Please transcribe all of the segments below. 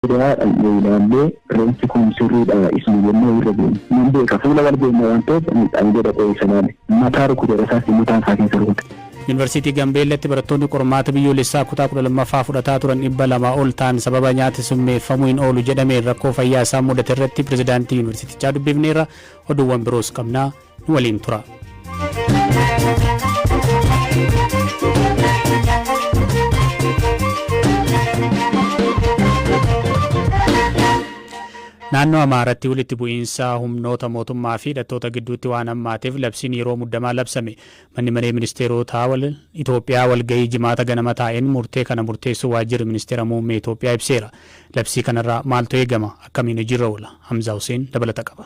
Biraa dhaqnee ilaallee reensi kun sirriidha isuma jennee irra deemu. Nan beeka fuula wal beekna waan ta'eef dhaqnee dhaqee isa ilaale. Mataa rukute rasaasni mataa isaa keessa rukute. Yuunivarsiitii Gambeellatti barattoonni qormaata biyyoolessaa kutaa 12ffaa fudhataa turan 200 ol ta'an sababa nyaata summeeffamuu hin oolu jedhameen rakkoo fayyaa isaan mudate irratti pirezidaantii yuunivarsiitichaa dubbifneerra. Oduuwwan biroos qabnaa nu waliin tura. Naannoo Amaaratti walitti bu'iinsa humnoota mootummaa fi hidhattoota gidduutti waan hammaateef labsiin yeroo muddamaa labsame. Manni Maree Ministeerotaa Itoophiyaa walgahii Jimaata ganama taa'een murtee kana murteessuu Waajjirri Ministeera Muummee Itoophiyaa ibseera. Labsii kanarraa maaltu eegama? Akkamiin hojiirra oola? Hamzaa Huseen dabalata qaba.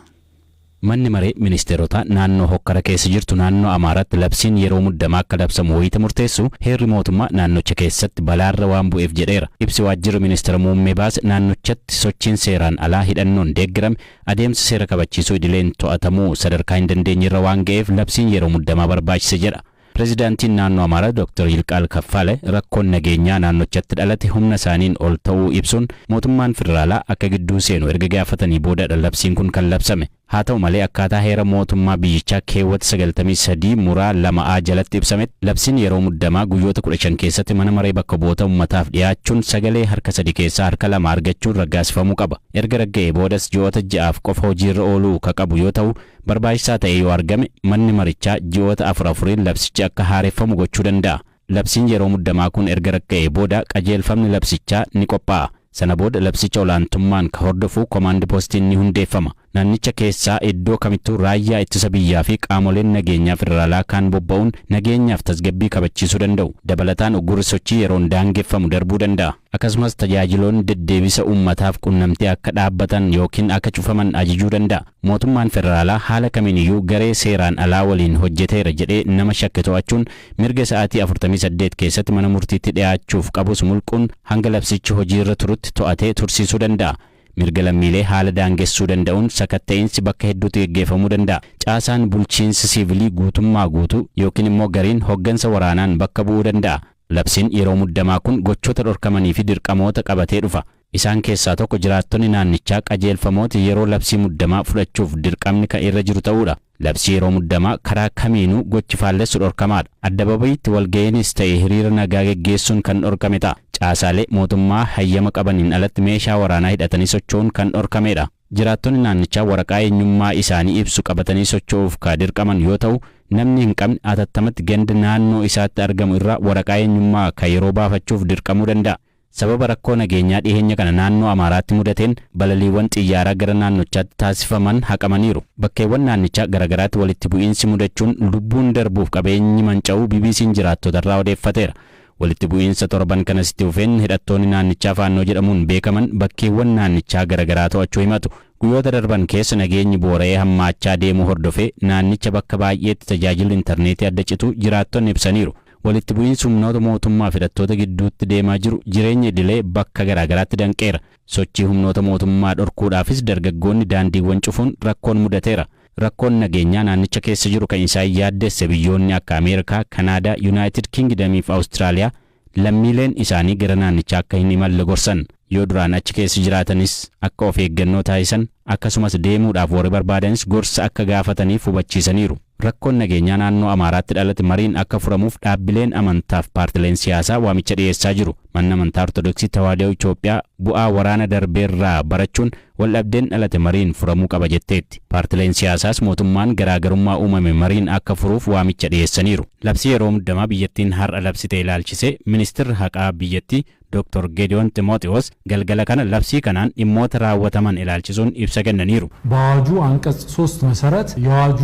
Manni Maree Ministeerotaa naannoo hokkara keessa jirtu naannoo Amaaraatti labsiin yeroo muddamaa akka labsamu wayita murteessu heerri mootummaa naannocha keessatti balaarra waan bu'eef jedheera. Ibsi Waajjirri Ministira Muummee baase naannochatti sochiin seeraan alaa hidhannoon deeggarame adeemsa seera kabachiisuu idileen to'atamuu sadarkaa hin dandeenyerra waan ga'eef labsiin yeroo muddamaa barbaachise jedha. Pirezidaantiin Naannoo Amaaraa Dooktar Yilqaal Kaffaale rakkoon nageenyaa naannochatti dhalate humna isaaniin ol ta'uu ibsuun mootummaan federaalaa akka gidduu seenu erga gaafatanii boodadha labsiin kun kan labsame. Haa ta'u malee akkaataa heera mootummaa biyyichaa keewwata 93 muraa 2A jalatti ibsametti labsiin yeroo muddamaa guyyoota 15 keessatti mana maree bakka bu'oota ummataaf dhiyaachuun sagalee harka sadi keessaa harka lama argachuun raggaasifamuu qaba. Erga ragga'ee boodas ji'oota ja'aaf qofa hojiirra ooluu ka qabu yoo ta'u Barbaachisaa ta'ee yoo argame manni marichaa ji'oota afur afuriin labsichi akka haareffamu gochuu danda'a. Labsiin yeroo muddamaa kun erga ragga'ee booda qajeelfamni labsichaa ni qophaa'a. Sana booda labsicha olaantummaan ka hordofu komaandi postiin ni hundeeffama. Naannicha keessaa iddoo kamittuu raayyaa ittisa biyyaa fi qaamoleen nageenyaa federaalaa kaan bobba'uun nageenyaaf tasgabbii kabachiisuu danda'u. Dabalataan uggurri sochii yeroon daangeffamu darbuu danda'a. Akkasumas tajaajiloonni deddeebisa uummataaf qunnamtii akka dhaabbatan ykn akka cufaman ajajuu danda'a. Mootummaan federaalaa haala kamiiniyyuu garee seeraan alaa waliin hojjeteera jedhee nama shakke to'achuun mirga sa'aatii 48 keessatti mana murtiitti dhiyaachuuf qabus mulquun hanga labsichi hojiirra turutti to'atee tursiisuu danda'a. Mirga lammiilee haala daangessuu danda'uun sakatta'iinsi bakka hedduutti geggeeffamuu danda'a. Caasaan bulchiinsa siivilii guutummaa guutuu ykn immoo gariin hoggansa waraanaan bakka bu'uu danda'a. Labsiin yeroo muddamaa kun gochoota dhorkamanii fi dirqamoota qabatee dhufa. Isaan keessaa tokko jiraattonni naannichaa qajeelfamoota yeroo labsii muddamaa fudhachuuf dirqamni kan irra jiru ta'uudha. Labsii yeroo muddamaa karaa kamiinuu gochi faallessu dhorkamaadha. Addababayiitti walga'iinis ta'e hiriira nagaa geggeessuun kan dhorkame ta'a. Caasaalee mootummaa hayyama qabaniin alatti meeshaa waraanaa hidhatanii socho'uun kan dhorkameedha. Jiraattonni naannichaa waraqaa eenyummaa isaanii ibsu qabatanii socho'uuf ka dirqaman yoo ta'u, namni hin qabne atattamatti ganda naannoo isaatti argamu irraa waraqaa eenyummaa ka yeroo baafachuuf dirqamuu danda'a. Sababa rakkoo nageenyaa dhiheenya kana naannoo Amaaraatti mudateen balaliiwwan xiyyaaraa gara naannochaatti taasifaman haqamaniiru. Bakkeewwan naannichaa garagaraatti walitti bu'iinsi mudachuun lubbuun darbuuf qabeenyi manca'uu BBC'n jiraattotarraa odeeffateera. Walitti bu'iinsa torban kanas itti fufeen hidhattoonni naannichaa Faannoo jedhamuun beekaman bakkeewwan naannichaa garagaraa to'achuu himatu. Guyyoota darban keessa nageenyi boora'ee hammaachaa deemuu hordofee naannicha bakka baay'eetti tajaajilli intarneetii adda cituu jiraattonni ibsaniiru. Walitti bu'iinsi humnoota mootummaa fi hidhattoota gidduutti deemaa jiru jireenya idilee bakka garaagaraatti danqeera. Sochii humnoota mootummaa dhorkuudhaafis dargaggoonni daandiiwwan cufuun rakkoon mudateera. Rakkoon nageenyaa naannicha keessa jiru kan isaan yaaddesse biyyoonni akka Ameerikaa, Kanaadaa, Yunaayitid Kingidamii fi Awustiraaliyaa lammiileen isaanii gara naannichaa akka hin imalle gorsan. Yoo duraan achi keessa jiraatanis akka of eeggannoo taasisan, akkasumas deemuudhaaf warri barbaadanis gorsa akka gaafataniif hubachiisaniiru. Rakkoon nageenyaa naannoo Amaaraatti dhalate mariin akka furamuuf dhaabbileen amantaaf paartileen siyaasaa waamicha dhiyeessaa jiru. Manni Amantaa Ortodoksii Tawaahidoo Itoophiyaa bu'aa waraana darbeerraa barachuun waldhabdeen dhalate mariin furamuu qaba jetteetti. Paartileen siyaasaas mootummaan garaagarummaa uumame mariin akka furuuf waamicha dhiyeessaniiru. Labsii yeroo muddamaa biyyattiin har'a labsite ilaalchisee Ministirri Haqaa biyyattii Dooktor Geediyoon Ximooxiwoos galgala kana labsii kanaan dhimmoota raawwataman ilaalchisuun ibsa kennaniiru. በአዋጁ አንቀጽ 3 መሰረት የአዋጁ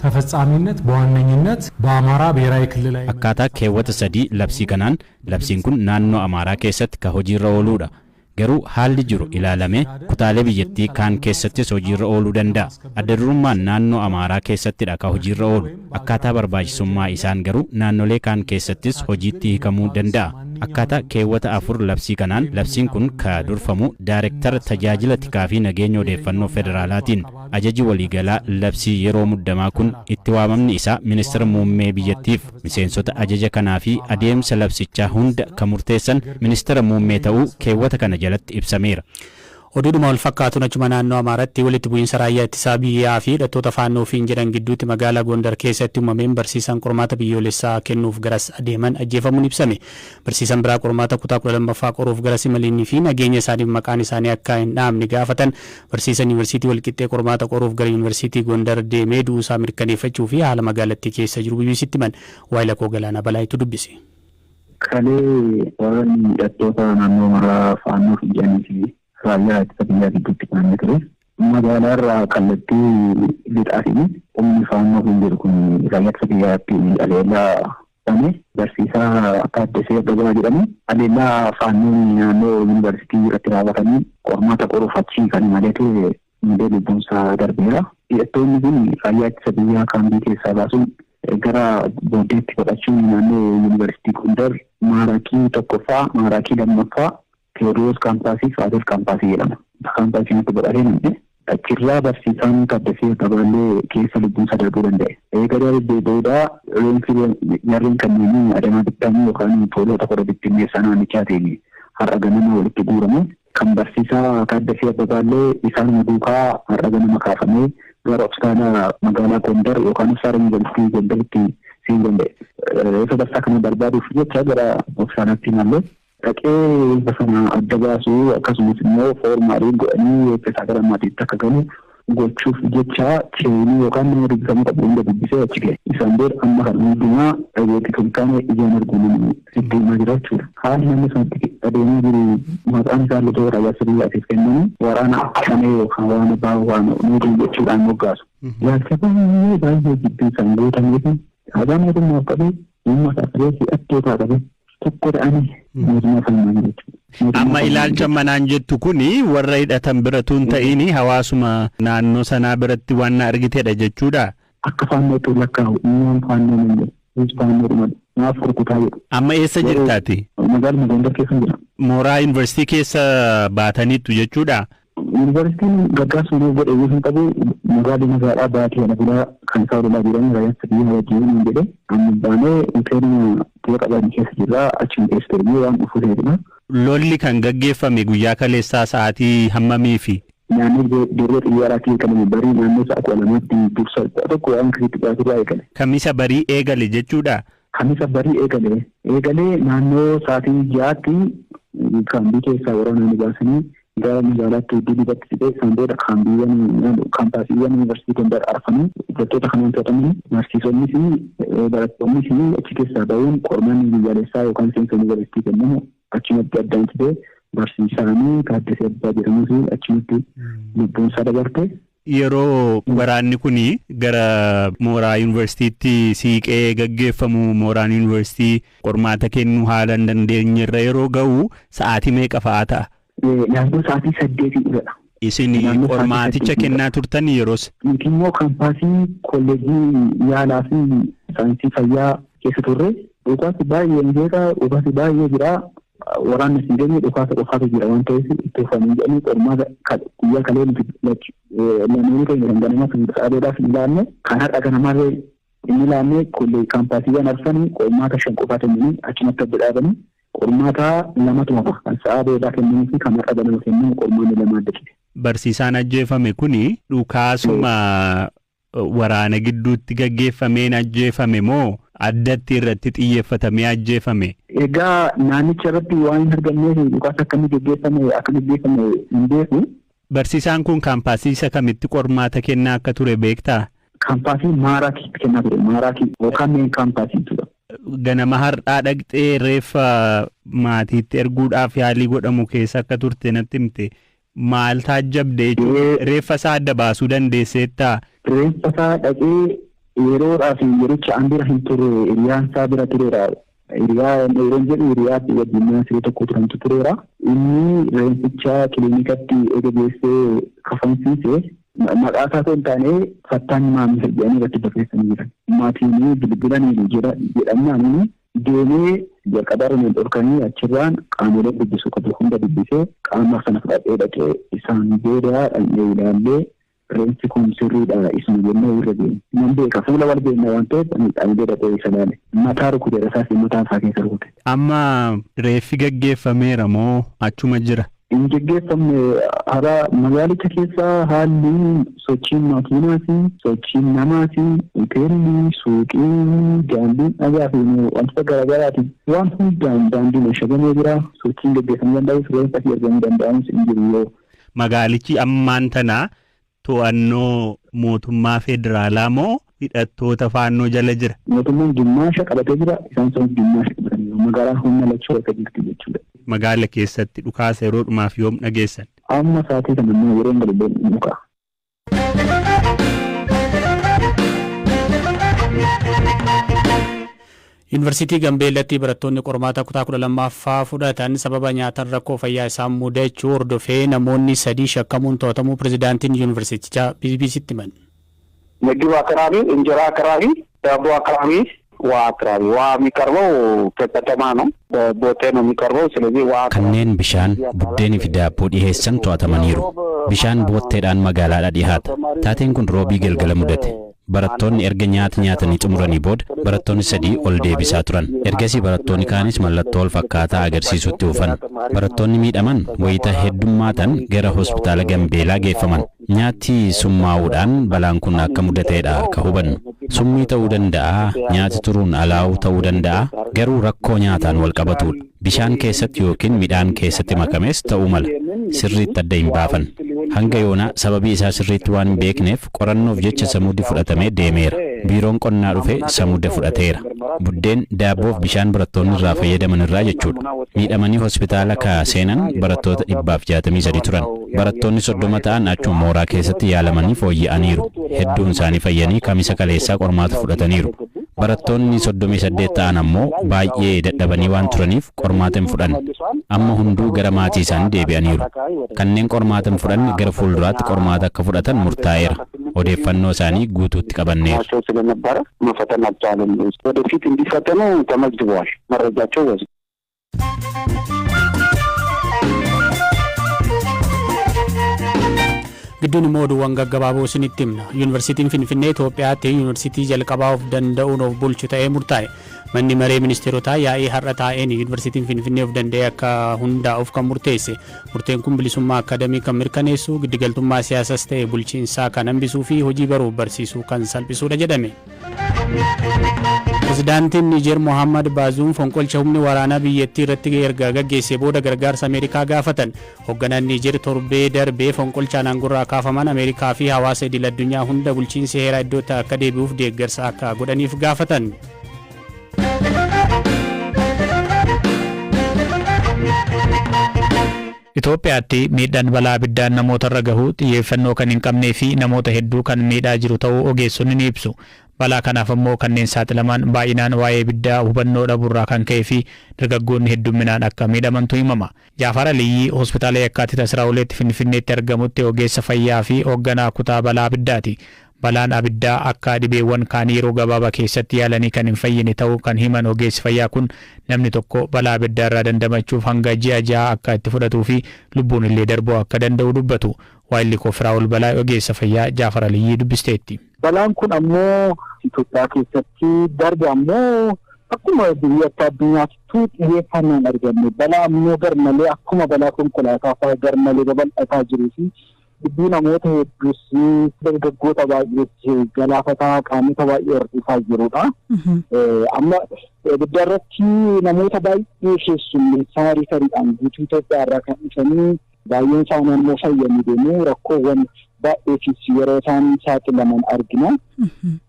ተፈጻሚነት በዋነኝነት በአማራ ብሔራዊ ክልላዊ Akkaataa keewwata 3 labsii kanaan labsiin kun naannoo Amaaraa keessatti ka hojiirra ooluudha. Garuu haalli jiru ilaalamee kutaalee biyyattii kaan keessattis hojiirra ooluu danda'a. Adda durummaan naannoo Amaaraa keessattidha ka hojiirra oolu. Akkaataa barbaachisummaa isaan garuu naannolee kaan keessattis hojiitti hiikamuu danda'a. Akkaataa keewwata 4 labsii kanaan labsiin kun ka durfamu Daayirektara Tajaajila Tikaa fi Nageenya Odeeffannoo Federaalaatiin. Ajaji waliigalaa labsii yeroo muddamaa kun itti waamamni isaa ministeera muummee biyyattiif miseensota ajaja kanaa fi adeemsa labsichaa hunda kan murteessan ministeera muummee ta'uu keewwata kana jalatti ibsameera. Oduudhuma wal fakkaatuun achuma naannoo Amaaratti walitti bu'iinsa raayyaa ittisaa biyyaa fi hidhattoota Faannoo ofiin jedhan gidduutti magaalaa Gondar keessatti uumameen barsiisaan qormaata biyyoolessaa kennuuf garas adeeman ajjeefamuun ibsame. Barsiisaan biraa qormaata kutaa 12ffaa qoruuf garas imalanii fi nageenya isaaniif maqaan isaanii akka hin dhaamne gaafatan barsiisaan yuunivarsiitii Walqixxee qormaata qoruuf gara yuunivarsiitii Gondar deemee du'uusaa mirkaneeffachuu fi haala magaalattii keessa jiru BBCtti himan. Waayilakoo Galaanaa Balaayitu dubbise. Kalee waraanni hidhattoota naannoo Amaaraa Faannoo fi jedhanii fi raayyaa ittisa biyyaa gidduutti kan ture. Magaalaa irraa kallattii lixaatiin humni Faannoo kan jedhu kun raayyaa ittisa biyyaatti aleellaa bane. Barsiisaa Taaddasee Abbabaa jedhamu aleellaa Faannoon naannoo yuunivarsiitii irratti raawwatanii qormaata qoruuf achii kan imalee ture malee lubbuunsaa darbeera. Hidhattoonni kun raayyaa ittisa biyyaa kaambii keessaa baasuun gara booddeetti godhachuun naannoo yuunivarsiitii Gondar Maarakii 1ffaa, Maarakii 2ffaa, Teewodiroos kaampaasii, Faasil kaampaasii jedhama. Kaampaasii kanatti godhatee namni achirraa barsiisaan Taaddasee Abbabaallee keessa lubbuunsaa darbuu danda'e. Eega darbee booda reenfi jarreen kanneenii Adamaa Bittaanii yookaan poolota kora bittinneessaa naannichaatiin har'a ganama walitti guurame. Kan barsiisaa Taaddasee Abbabaallee isaanuma duukaa har'a ganama kaafamee gara hospitaala magaalaa Gondar yookaan hospitaala yuunivarsiitii Gondaritti seenuu danda'e. Reeffa barsiisaa kana barbaaduuf jecha gara hospitaalaatti imallee dhaqee reeffa sana adda baasuu akkasumas immoo foormaaliin godhanii reeffa isaa gara maatiitti akka galu gochuuf jecha cheenii yookaan nama dubbifamuu qabu hunda dubbisee achi ga'e. Isaan booda amma kan hundumaa dhageetti kan taane ijaan arguu namni sitti himaa jira jechuudha. Haalli namni sanatti adeemaa jiru maqaan isaa illee raayyaa ittisa biyyaatiif kennamu waraana shanee yookaan waraana baa'uu waan nuuduu jechuudhaan moggaasu. Ilaalcha baay'ee baay'ee jidduu isaan guutamee fi alaabaa mootummaaf qabee uummataaf qabee hidhattootaa qabee tokko ta'anii mootummaa falmaa jiru jechuudha. Amma ilaalcha manaan jettu kuni warra hidhatan biratu hin ta'in hawaasuma naannoo sanaa biratti waan na argitedha jechuudha. Akka Faannootti lakkaa'u inni Faannoo nan jedhu. Innis Faannoodhuma naaf rukutaa jedhu. Amma eessa jirtaati? Magaaluma Gondar keessa jira. Mooraa yuunivarsiitii keessa baataniittu jechuudha. Yuunivarsiitiin gargaarsa nuuf godhe iyyuu hin qabu. Magaalli magaalaa baatee kana bulaa kan isaa lolaa jiran raayyaa ittisa biyyaa wajjin hin jedhe. Amma baanee hoteeluma tola qaban keessa jirra. Achuma keessa turre waan dhufu ta'edha. Lolli kan gaggeeffame guyyaa kaleessaa sa'aatii hammamiifi? Naannoo dirree xiyyaaraatti eegalame barii naannoo sa'a 12tti dursa 11 waan akkasitti dhiyaatu irraa eegale. Kamisa barii eegale jechuudha? Kamisa barii eegale. Eegalee naannoo sa'aatii 6tti kaambii keessaa waraana ni baasanii gara magaalaatti dudubatti siqee isaan booda kaambiiwwan kaampaasiiwwan yuunivarsiitii Gondar arfanii hidhattoota kanaan to'atamanii barsiisonni fi barattoonni fi achi keessaa bahuun qormaanni biyyaalessaa yookaan seensa yuunivarsiitii kennamu achumatti addaan citee barsiisaanii Taaddasee Abbaa jedhamuu fi achumatti lubbuun isaa dabarte. Yeroo waraanni kun gara mooraa yuunivarsiitiitti siiqee gaggeeffamu mooraan yuunivarsiitii qormaata kennuu haala hin dandeenyerra yeroo ga'u sa'aatii meeqa fa'aa ta'a? Naannoo sa'aatii 8 dha. Isin Naannoo sa'aatii qormaaticha 8 kennaa turtan yeroos? Nuti immoo kaampaasii kolleejjii yaalaa fi saayinsii fayyaa keessa turre. Dhukaasi baay'ee mijeeqa, dhukaasi baay'ee jira. Waraanni hin geenye dhukaasa qofaatu jira waan ta'eef itti uffanni jedhanii qormaata guyyaa kalee nuti lameenii keenya kan ganamaa kan sa'aadoodhaaf hin laanne kan har'a ganamallee hin laanne kaampaasiiwwan arfanii qormaata 5 qofaa kennanii achumatti adda dhaabanii qormaata 2tu hafa kan sa'aa boodaa kennamuu fi kan har'a ganama kennamu qormaanni 2 adda cite. Barsiisaan ajjeefame kuni dhukaasuma waraana gidduutti gaggeeffameen ajjeefame moo addatti irratti xiyyeeffatamee ajjeefame? Egaa naannicha irratti waan hin argamneef dhukaasa akkamii gaggeeffame akka gaggeeffame hin beeku. Barsiisaan kun kaampaasii isa kamitti qormaata kennaa akka ture beektaa? Kaampaasii Maaraakiitti kennaa ture. Maaraakii yookaan meen kaampaasii jechuudha. Ganama har'aa dhaqxee reeffa maatiitti erguudhaaf yaalii godhamu keessa akka turte natti himte. Maal taajjabde jechuudha? Reeffa isaa adda baasuu dandeesseettaa? Reeffa isaa dhaqee yeroodhaaf yericha an bira hin turre hiriyaan isaa bira tureera. Hiriyaa yeroon jedhu hiriyaa wajjin mana siree tokko turantu tureera. Inni reenficha kiliinikatti eega geessee kafansiise maqaa isaa osoo hin taane Fattaan Maamir jedhanii irratti barreessanii jiran. Maatiin bilbilaniiru jedhamnaan Deemee jalqabaarra nu dhorkanii achirraan qaamolee dubbisuu qabu hunda dubbisee qaama sana fudhadhee dhaqee isaan booda dhaqnee ilaallee reensi kun sirriidha isuma jennee irra deemu. Nan beeka fuula wal beekna waan ta'eef ani dhaqnee dhaqee isa ilaale. Mataa rukute rasaas mataa isaa keessa rukute. Amma reeffi gaggeeffameera moo achuma jira? Hin geggeeffamne. Hara magaalicha keessa haalli sochiin makiinaati, sochiin namaati, hoteelli, suuqiin, daandiin dhagaa fi wantoota garaagaraati. Waan hundaan daandiin ashagamee jira. Sochiin geggeeffamuu danda'us reensa fi argamuu danda'amus hin jiru yoo. Magaalichi ammaan tana to'annoo mootummaa federaalaa moo hidhattoota faannoo jala jira? Mootummaan gimmaasha qabatee jira. Isaan sun gimmaasha qabatanii magaalaan humna lachuu akka jirti jechuudha. Magaala keessatti dhukaasa yeroo dhumaaf yoom dhageessan? Amma sa'aatii kana immoo yeroo hin galu muka. Yuunivarsiitii Gambeellatti barattoonni qormaata kutaa 12ffaa fudhatan sababa nyaataan rakkoo fayyaa isaan mudachuu hordofee namoonni 3 shakkamuun to'atamuu pirezidaantiin yuunivarsiitichaa BBCtti himan. ምግብ አቅራቢ፣ እንጀራ አቅራቢ፣ ዳቦ አቅራቢ፣ ውሃ አቅራቢ። ውሃ የሚቀርበው ከከተማ ነው፣ በቦቴ ነው የሚቀርበው። ስለዚህ ውሃ Kanneen bishaan, buddeenii fi daabboo dhiheessan to'atamaniiru. Bishaan bootteedhaan magaalaadhaa dhihaata. Taateen kun Roobii galgala mudate. Barattoonni erga nyaata nyaatanii xumuranii booda barattoonni 3 ol deebisaa turan. Ergasii barattoonni kaanis mallattoo wal fakkaataa agarsiisutti dhufan. Barattoonni miidhaman wayita heddummaatan gara hospitaala Gambeelaa geeffaman. Nyaati summaa'uudhaan balaan kun akka mudateedha ka hubannu. Summii ta'uu danda'a, nyaati turuun alaa'uu ta'uu danda'a, garuu rakkoo nyaataan wal qabatudha. Bishaan keessatti yookiin midhaan keessatti makames ta'uu mala. Sirriitti adda hin baafan. Hanga yoonaa sababii isaa sirriitti waan hin beekneef qorannoof jecha samuuddi fudhatamee deemeera. Biiroon qonnaa dhufe samuuda fudhateera. Buddeen, daabboof bishaan barattoonni irraa fayyadaman irraa jechuudha. Miidhamanii hospitaala ka seenan barattoota 163 turan. Barattoonni 30 ta'an achuma mooraa keessatti yaalamanii fooyya'aniiru. Hedduun isaanii fayyanii Kamisa kaleessaa qormaata fudhataniiru. Barattoonni 38 ta'an ammoo baay'ee dadhabanii waan turaniif qormaata hin fudhanne. Amma hunduu gara maatii isaanii deebi'aniiru. Kanneen qormaata hin fudhanne gara fuulduraatti qormaata akka fudhatan murtaa'eera. Odeeffannoo isaanii guutuutti qabanneera. ስለነበረ መፈተን አልቻሉም። ወደፊት እንዲፈተኑ ተመዝግበዋል። መረጃቸው ወስደዋል። Gidduun immoo oduuwwan gaggabaaboo isinitti himna. Yuunivarsiitiin Finfinnee Itoophiyaatti yuunivarsiitii jalqabaa of danda'uun of bulchu ta'ee murtaa'e. Manni maree ministeerotaa yaa'ii har'a taa'een yuunivarsiitiin Finfinnee of danda'ee akka hundaa'uuf kan murteesse. Murteen kun bilisummaa akadamii kan mirkaneessu, giddugaltummaa siyaasas ta'e bulchiinsaa kan hambisuu fi hojii baruuf barsiisuu kan salphisudha jedhame. Pirezidaantiin Niijer Mohammad Baazuum fonqolcha humni waraanaa biyyattii irratti erga gaggeessee booda gargaarsa Ameerikaa gaafatan. Hoogganaan Niijer torbee darbee fonqolchaan aangorraa kaafaman Ameerikaa fi hawaasa idil addunyaa hunda bulchiinsi heeraa iddootti akka deebi'uuf deeggarsa akka godhaniif gaafatan. Itoophiyaatti miidhaan balaa abiddaan namoota irra gahu xiyyeeffannoo kan hin qabnee fi namoota hedduu kan miidhaa jiru ta'uu ogeessonni ni ibsu. Balaa kanaaf ammoo kanneen saaxilaman baay'inaan waa'ee ibiddaa hubannoo dhabuurraa kan ka'ee fi dargaggoonni heddumminaan akka miidhamantu himama. Jaafar Aliyyi hospitaala Yakkaatiit 12 Finfinneetti argamutti ogeessa fayyaa fi hoogganaa kutaa balaa abiddaati. Balaan abiddaa akka dhibeewwan kaanii yeroo gabaabaa keessatti yaalanii kan hin fayyine ta'uu kan himan ogeessi fayyaa kun, namni tokko balaa abiddaa irraa dandamachuuf hanga ji'a 6 akka itti fudhatuu fi lubbuun illee darbuu akka danda'u dubbatu. Waayilli koo Firaa'ol Balaa ogeessa fayyaa Jaafar Aliyyii dubbisteetti. Balaan kun ammoo Itoophiyaa keessatti darbe ammoo akkuma biyyoota addunyaattuu xiyyeeffannaan arganne balaa ammoo garmalee akkuma balaa konkolaataa fa'aa garmalee babal'ataa jiruu fi lubbuu namoota hedduus dargaggoota baay'ees galaafataa qaamota baay'ee hir'isaa jirudha. Amma ibidda irratti namoota baay'ee keessummeessaa riifariidhaan guutuu Itoophiyaa irraa kan dhufanii baay'een isaanii ammoo fayyanii deemu rakkoowwan baay'eefis yeroo isaan saaxilaman argina.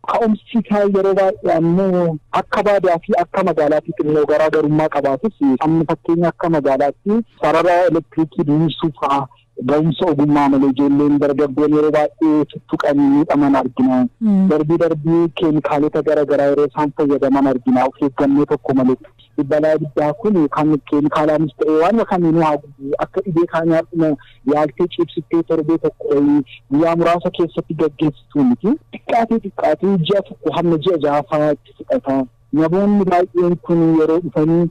Ka'umsi isaa yeroo baay'ee ammoo akka baadiyyaa fi akka magaalaatti xinnoo garaagarummaa qabaatus, amma fakkeenya akka magaalaatti sarara elektiriikii duumsuu fa'aa ga'umsa ogummaa malee ijoolleen dargaggoon yeroo baay'ee tuttuqanii miidhaman argina. Darbii darbii keemikaalota garaagaraa yeroo isaan fayyadaman argina of eeggannoo tokko malee. Balaa ibiddaa kun kan keemikaalaanis ta'e waan kamiinuu haa gubu akka dhibee kaanii yaaltee cibsittee torbee tokko guyyaa muraasa keessatti gaggeessitu miti. Xiqqaatee xiqqaatee ji'a 1 hamma ji'a 6 fa'aa itti fudhata. Namoonni baay'een kun yeroo dhufanii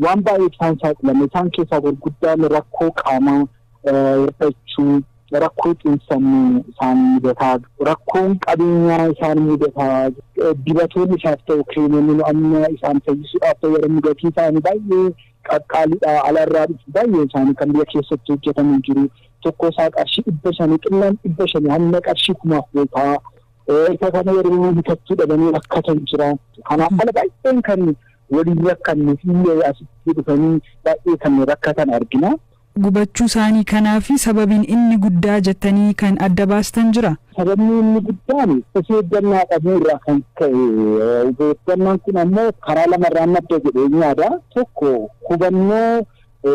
waan baay'ee isaan saaxilame. Isaan keessaa gurguddaan rakkoo qaamaa hir'achuu, rakkoo xiinsammuu isaan mudataa, rakkoon qabeenyaa isaan mudataa, dibatoonni isaaf ta'u kireemonni amma isaan fayyisuudhaaf ta'u yeroo gatii isaanii baay'ee qaqqaaliidha. Alarraa dhufu baay'ee isaanii kan biyya keessatti hojjetamu jiru. Tokko isaa qarshii 500, xillaan 500 hamma qarshii 1000 ta'a. Isa kana yeroo bitachuu dhabanii rakkatan jira. Kanaaf ala baay'een kan waliin rakkanne fi asitti dhufanii baay'ee kan rakkatan argina. Gubachuu isaanii kanaaf sababiin inni guddaa jettanii kan adda baastan jira? Sababni inni guddaan of eeggannaa dhabuu irraa kan ka'e. Of eeggannaan kun ammoo karaa lamarraa madda jedhee yaada. Tokko hubannoo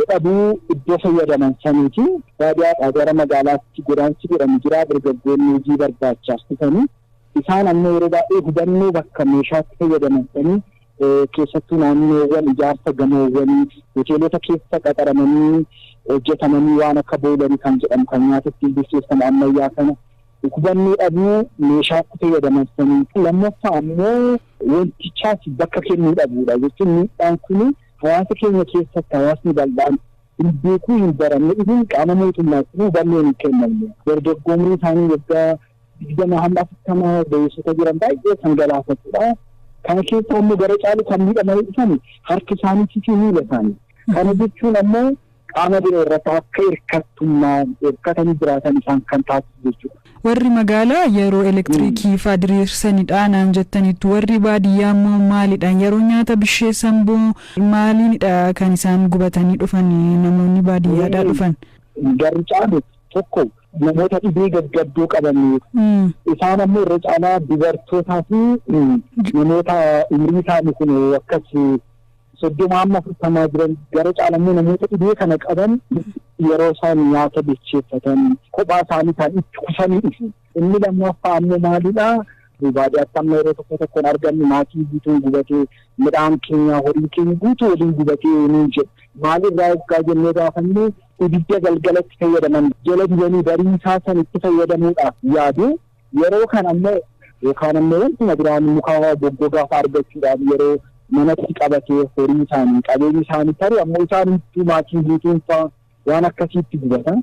dhabuu iddoo fayyadaman saniiti. Baadiyyaadhaa gara magaalaatti godaansi jedhamu jira. Dargaggoonni hojii barbaachaaf dhufanii. Isaan ammoo yeroo baay'ee hubannoo bakka meeshaatti fayyadaman sanii keessattuu naannoowwan ijaarsa gamoowwanii hoteelota keessa qaxaramanii hojjetamanii waan akka boolanii kan jedhamu kan nyaata ittiin bilcheeffamu ammayyaa kana hubannoo dhabuu meeshaatti fayyadaman sanii. Lammaffaa ammoo wantichaas bakka kennuu dhabuudha jechuun miidhaan kun hawaasa keenya keessatti hawaasni bal'aan hin beekuu, hin baranne, dhufuun qaama mootummaatti hubannoon hin kennamne. Dargaggoo umrii isaanii waggaa 20 hamma 40 ga'eessota jiran baay'ee kan galaafatudha. Kana keessa ammoo gara caalu kan miidhamanii dhufan harki isaaniitii fi miila isaanii. Kana jechuun ammoo qaama biroo irratti akka hirkattummaa hirkatanii jiraatan isaan kan taasisu jechuudha. Warri magaalaa yeroo elektiriikii fa'aa diriirsanidha naan jettaniitu, warri baadiyyaa immoo maalidha? Yeroo nyaata bisheessan boo maaliinidha kan isaan gubatanii dhufan namoonni baadiyyaadhaa dhufan? Garri caalu tokko namoota dhibee gaggabdoo qaban, isaan ammoo irra caalaa dubartootaa fi namoota umrii isaanii kun akkas 30 hamma 40 jiran. Gara caala immoo namoota dhibee kana qaban yeroo isaan nyaata bilcheeffatan kophaa isaanii isaan itti kufanii dhufu. Inni lammaffaa ammoo maalidhaa? Baadiyyaatti amma yeroo tokko tokkoon argannu maatii guutuun gubatee, midhaan keenya, horiin keenya guutuu waliin gubatee nuun jedhu. Maalirraa eeggaa jennee gaafanne, ibidda galgalatti fayyadaman jala dibanii bariisaa san itti fayyadamuudhaaf yaadu. Yeroo kana ammoo yookaan ammoo wantuma biraan muka goggogaa fa'aa argachuudhaaf yeroo manatti qabatee horii isaanii, qabeenyi isaanii tarii ammoo isaan maatiin guutuun fa'aa waan akkasiitti gubata.